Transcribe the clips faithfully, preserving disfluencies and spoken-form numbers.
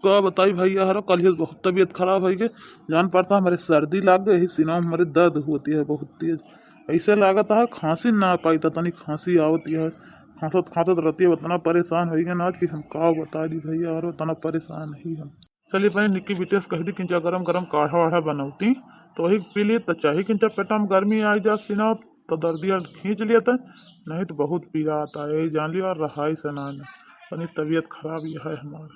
का बताई भइया, हरो कल ही बहुत तबीयत खराब होइ गै, जान पड़ता हमरे सर्दी लाग गै, यही सीना में हमरे दर्द होती है बहुत तेज। ऐसे लागत है खाँसी ना पाई, त तनी खाँसी आवती है, खाँसत खाँसत रहती है। उतना परेशान होइ गै ना आज कि हम का बताई दी भइया, हरो उतना परेशान ही हम। चली पहले निक्की बिटिया से कहि दी कि जा गरम गरम काढ़ा वाढ़ा बनौती, त वही पी ली त चाही कि जा पेटा में गर्मी आइ जा सीना, त दर्दिया खींच लिया त, नहीं त बहुत पीरा आता है, यही जान लियो। और रहाई से ना, तनी तबीयत खराब ही है हमार।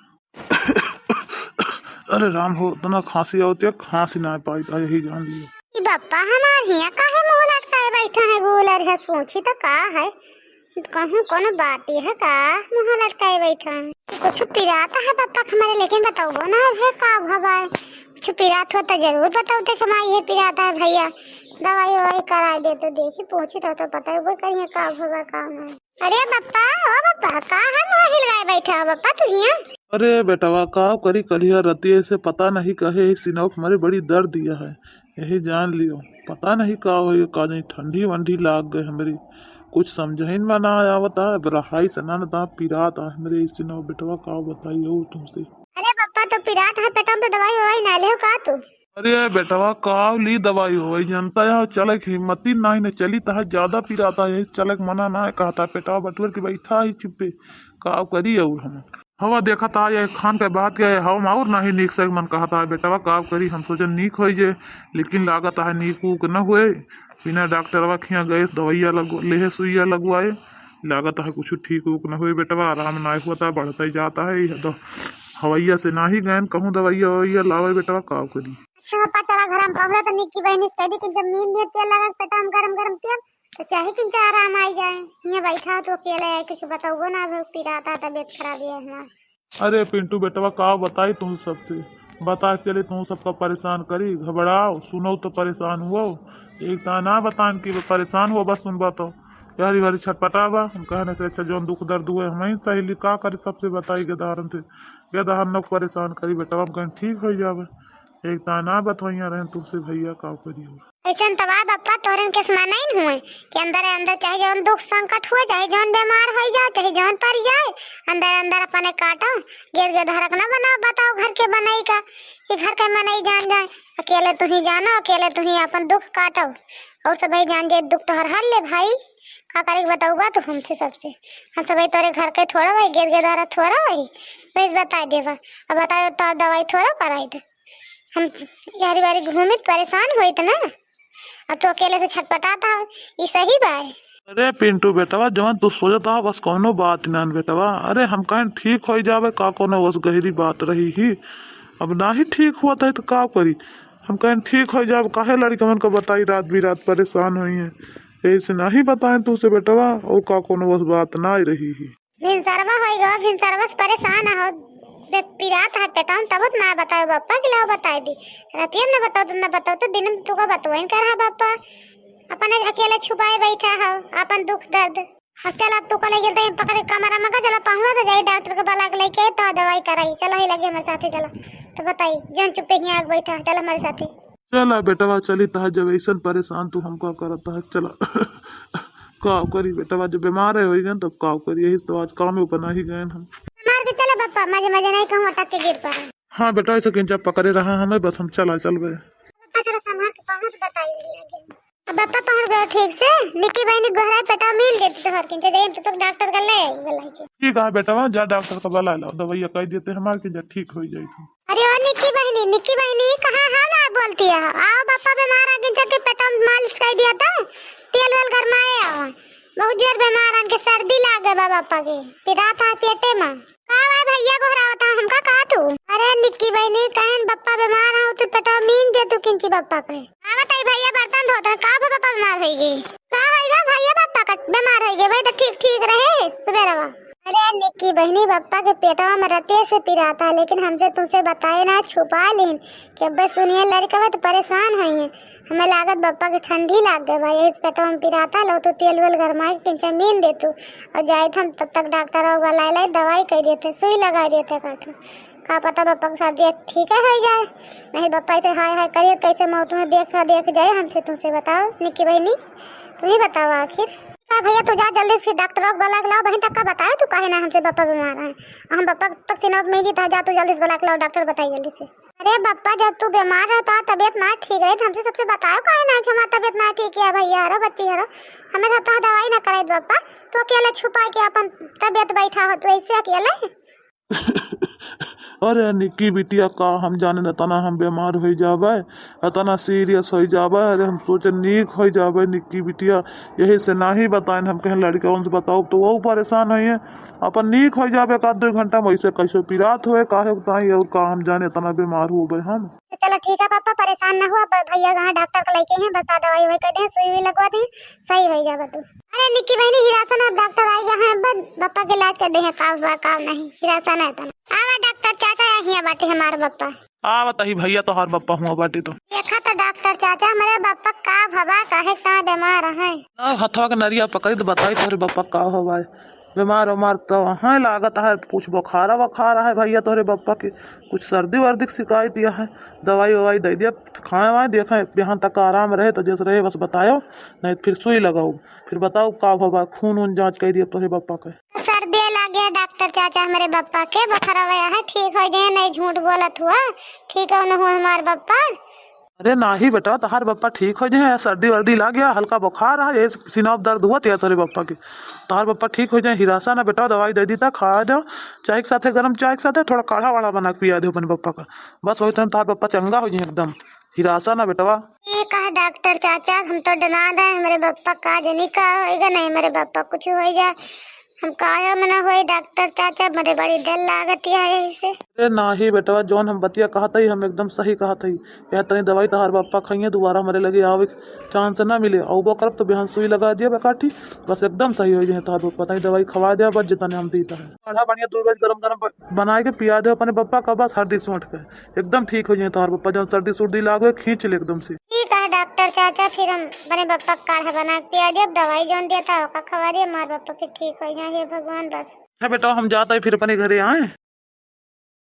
अरे राम हो, इतना खाँसी आवती है, खाँसी ना पाई त यही जान लियो। ई बप्पा हमार हियाँ काहे मुँह लटकाए बैठा है, गोलर है, सोची त का है, कहूँ कोनो बात है का, मुँह लटकाए बैठा है। कुछ पिरात है बप्पा के हमरे, लेकिन बतौबो ना है का भवा है। कुछ पिरात हो त जरूर बतौते कि माई ये पिरात है भइया, दवाई ववाई कराए दे तो देखी, पूछी तो, तो पता है वो करिए का भवा का नहीं। अरे बप्पा, ओ बप्पा, का है मुँह हिलगाए बैठा हो बप्पा तू हियाँ? अरे बेटवा, का करी, कलिया रतिये से पता नहीं कहे ही सीनोक मरे बड़ी दर्द दिया है, यही जान लियो। पता नहीं का होई, का जानी ठंडी वंडी लाग गए हमरी, कुछ समझहिन में ना आवता है। अब रहाई से ना ना पिरात है हमरे सीनोक बेटवा, का बताई हो तुमसे। अरे बप्पा, तो पिरात है पेटा में, तो दवाई ववाई ना ले का तू? अरे बेटवा, काव ली दवाई हो, वही जनता है, चले के हिम्मती नाही न चली, तहा ज्यादा पिराता है, चले के मना ना है, कहता पेटवा बटुर के बैठा ही चुप्पे, काव करी और हम। हवा देखा था, ये खान के बात क्या है, हवा में और नाही नीक से मन कहता है, बेटवा काव करी, हम सोचे नीक होई जे, लेकिन लागत है नीक उक न होए, बिना डॉक्टरवा खिया गए, दवाइया लगो, लेहे सुइया लगवाए, लागत है कुछ ठीक उक न होए बेटवा, आराम ना होता, बढ़ता ही जाता है, ये तो हवैया से नाही गए कहूँ दवाइया ववैया लावे बेटवा, काव करी। अच्छा पप्पा, चला घर में पहुँचा तो निक्की बहनी से कह दी कि जब नींद ये तेल लगा के पेटा में गरम गरम पियब, तो चाहे किंचा आराम आई जाए। ये बैठा तो अकेले है, कुछ बताओ ना, अब पिराता, तबीयत खराब है हमार। अरे पिंटू बेटवा, का बताई तुम सबसे, बता के चले तुम सबका परेशान करी, घबराओ, सुनो तो परेशान हुओ। एक ता ना बतान कि परेशान हुओ, बस सुनबा तो यारी भारी छटपटा बा। हम कहने से अच्छा जौन दुख दर्द हुए हम ही सहेली, का करी सबसे बताई गेदारन से, गेदारन लोग परेशान करी बेटवा, हम कहीं ठीक हो जावे। एक ता ना बतवैया रहन तुमसे भैया, का करी हो। ऐसन तबाह बप्पा तोहरन के समान नहीं हुए कि अंदर अंदर चाहे जौन दुख संकट हुए, चाहे जौन बीमार होई जाओ, चाहे जौन पड़ जाए, अंदर अंदर अपने काटो, गिर गिर धड़क ना बनाओ, बताओ घर के बनई का, कि घर के मनई जान जाए, अकेले तू ही जानो, अकेले तू ही अपन दुख काटो, और सब ही जान जाए दुख तोहर हर ले भाई, का करे के बतौबा तू हमसे सबसे, हम सब ही तोरे घर के थोड़ा भाई, गिर गिर धरा थोड़ा भाई, बस बताई देबा, अब बताओ तोर दवाई थोड़ा कराई दे। हम यारी बारी घूमित परेशान होइत ना, अब तू अकेले से छटपटात हो, ई सही बा? अरे पिंटू बेटवा, जवन तू सोचत हो बस कौनो बात ना बेटवा। अरे हम कहें ठीक होई जावे, का कौनो बस गहरी बात रही ही? अब नाही ठीक हुआ था तो का करी? हम कहें ठीक होई जावे, काहे लड़िकवन का बताई, रात बिरात परेशान होई है, यही से नाही बताएं तू से बेटवा, और का कौनो बस बात ना रही ही। भिनसरवा होई गो, भिनसरवा से परेशान हो, बे पिरात है पेटवा में, तब तो ना बताओ बप्पा के लाओ बताई दी। रतिया में ना बताओ तो ना बताओ, तो दिन में तुका बतवाइन कर हा बप्पा, अपन अकेले छुपाए बैठा हो अपन दुख दर्द। अब चला तू का लेके तो पकड़ के कमरा में का चला पहुँचा तो जाई डॉक्टर के बुला के लेके तो दवाई कराई। चला ही लगे हमारे साथे चला, तो बताई जौन चुप्पे ही आग बैठा, चला हमारे साथे। चला बेटवा, चली तहा, जब ऐसन परेशान तू हमका करत है, चला। का करी बेटवा, जब बीमार है होई गए तब का करी, यही तो आज काम पे नाही गए हम। मार के चला बप्पा, मजे मजे नहीं कहूँ अटक के गिर पड़े। हाँ बेटा, ऐसे किंचा पकड़े रहा हमें, बस हम चला चलबे। बप्पा चला संभाल के पहुँच बताई लगे। अब बप्पा पहुँच गए ठीक से, निक्की बहनी गोहराई पेटा मिल देती तो हर किंचा जाइए तो तक डॉक्टर का ले आई बुलाई के। ठीक है बेटवा, जा डॉक्टर का बुला लो, दवाइया कह देते हमार किंचा ठीक हो जाई तू। अरे ओ निक्की बहनी, निक्की बहनी, कहाँ है ना बोलती है? आओ बप्पा बीमार आगे जाके पेटा में मालिश कर दिया था, तेल वेल गरमाए आओ। बहुत जोर बीमार आन के सर्दी लाग गए बा बप्पा के, पिरात है पेटे में। का भाई भैया गोहरावत है हमका का तू? अरे निक्की बहनी, कहन बप्पा बीमार है तो पेटा मीन दे तू किंची बप्पा पे। हाँ बताई भैया बर्तन धोत है, का बा बप्पा बीमार होई गई? का होई गा भैया बप्पा का बीमार होई गए, वही तो ठीक ठीक रहे सुबेरवा। अरे निक्की बहनी, बप्पा के पेटवा में रतिये से पिराता, लेकिन हमसे तुमसे बताए ना, छुपा लीन कि अब बस सुनिए लड़कवा तो परेशान होई है। हमें लागत बप्पा के ठंडी लाग गए बा, यही से पेटवा में पिराता। लो तू तेल वेल गरमाए के तीन चार मीन दे तू, और जाए थे हम तब तक डॉक्टर और बुलाए लाए, दवाई कर देते, सुई लगा देते काटो। का पता बप्पा के सर्दी ठीक है हो जाए, नहीं बप्पा ऐसे हाय हाय करिए कैसे मौत में देख देख जाए। हमसे तुमसे बताओ निक्की बहनी, तुम ही बताओ आखिर। अरे भैया, तू जा जल्दी से फिर डॉक्टर को बुला के लाओ। बहिन, तक का बताए तू काहे ना हमसे बप्पा बीमार है? हम बप्पा तक से नौक में ही था, जा तू जल्दी से बुला के लाओ, डॉक्टर बताई जल्दी से। अरे बप्पा, जब तू बीमार रहे तो तबियत ना ठीक रहे तो हमसे सबसे बताओ काहे ना कि हमार तबियत ना ठीक है भैया, हरो बच्ची हरो, हमें सब तो दवाई ना कराई बप्पा, तू अकेले छुपा के अपन तबियत बैठा हो तू ऐसे अकेले। अरे निक्की बिटिया, का हम जाने न तना हम बीमार हो जाबे, इतना सीरियस हो जाबे। अरे हम सोचे नीक हो जाबे निक्की बिटिया, यही से नाही बताएन। हम कहेन लड़िका उनसे बताओ तो वो परेशान होइहैं, अपन नीक हो जाबे एक आध दो घंटा में, वैसे कैसे पिरात होए काहे बताई, और का हम जाने इतना बीमार हो गए हम। तो चलो ठीक है पापा, परेशान ना हो, अब भैया कहाँ डॉक्टर को लेके हैं, बता दवाई ववाई कर दे, सुई भी लगवा दे, सही हो जाबे तू। अरे निक्की बहिनी, हिरासा ना, अब डॉक्टर आई गए हैं, अब बप्पा के इलाज कर दे हैं, का हुआ का नहीं, हिरासा ना इतना। आवा डॉक्टर चाचा, यहाँ बाटे हमार बप्पा। आ बताई भैया, तोहार बप्पा हुआ बाटे तो। देखा तो डॉक्टर चाचा, हमरे बप्पा का भवा, काहे का बीमार है? अब हथवा के नरिया पकड़ी तो बताई तोहरे बप्पा का हुआ है। बीमार उमार तो हैं लागत है, कुछ बुखारा वखारा है भैया तोहरे बप्पा के, कुछ सर्दी वर्दी की शिकायत यह है। दवाई ववाई दे दिया, खाए वाए देखे, बिहान तक आराम रहे तो जैसे रहे बस बतायो, नहीं फिर सुई लगाओ, फिर बताओ का हुआ, खून वून जाँच कर दिया तोहरे बप्पा के। सर्दी लागे डॉक्टर चाचा हमरे बप्पा के, बुखारा वया है, ठीक हो जाए, नहीं झूठ बोलत हुआ, ठीक हो न हुआ हमार बप्पा। अरे नाही बेटा, तोहार बप्पा ठीक हो जाए, सर्दी वर्दी लाग गया, हल्का बुखार है, ये सीना में दर्द हुआ तो तोहरे बप्पा के, तोहार बप्पा ठीक हो जाए, हिरासा ना बेटा, दवाई दे दी था, खा जाओ, चाय के साथे, गरम चाय के साथे थोड़ा काढ़ा वाढ़ा बना के पिया दो अपने बप्पा का, बस वही time तोहार बप्पा चंगा हो जाए एकदम, हिरासा ना बेटवा। ये कहा डॉक्टर चाचा, हम तो डना दे, हमरे बप्पा का जनी का होएगा, नहीं हमरे बप्पा कुछ हो जाए, हम काहे मना होई डॉक्टर चाचा, मरे बड़ी डर लागत है यही से। अरे नाही बेटवा, जौन हम बतिया कहत हई, हम एकदम सही कहत हई। यह तनी दवाई तोहार बप्पा खइहें, दोबारा हमरे लगे आवे के chance ना मिले। अउबो करब तो बिहान सुई लगा दिया बेकाठी, बस एकदम सही हो जाए तोहार बप्पा। तनी दवाई खवा दिया, बस जितने हम दीता है। काढ़ा बढ़िया दो रोज गरम गरम ब-, बनाए के पिया दे अपने बप्पा का, बस हरदी सूंठ के एकदम ठीक हो जाए तोहार बप्पा। जौन सर्दी सुर्दी लागे, खींच ले एकदम से। ठीक है डॉक्टर चाचा, फिर हम अपने बप्पा का काढ़ा बना के पिया देब, दवाई जौन दिया था ओका खवा दिया, हमार बप्पा फिर ठीक हो जाए, हे भगवान बस। अच्छा बेटा, हम जाता है फिर अपने घरे आए।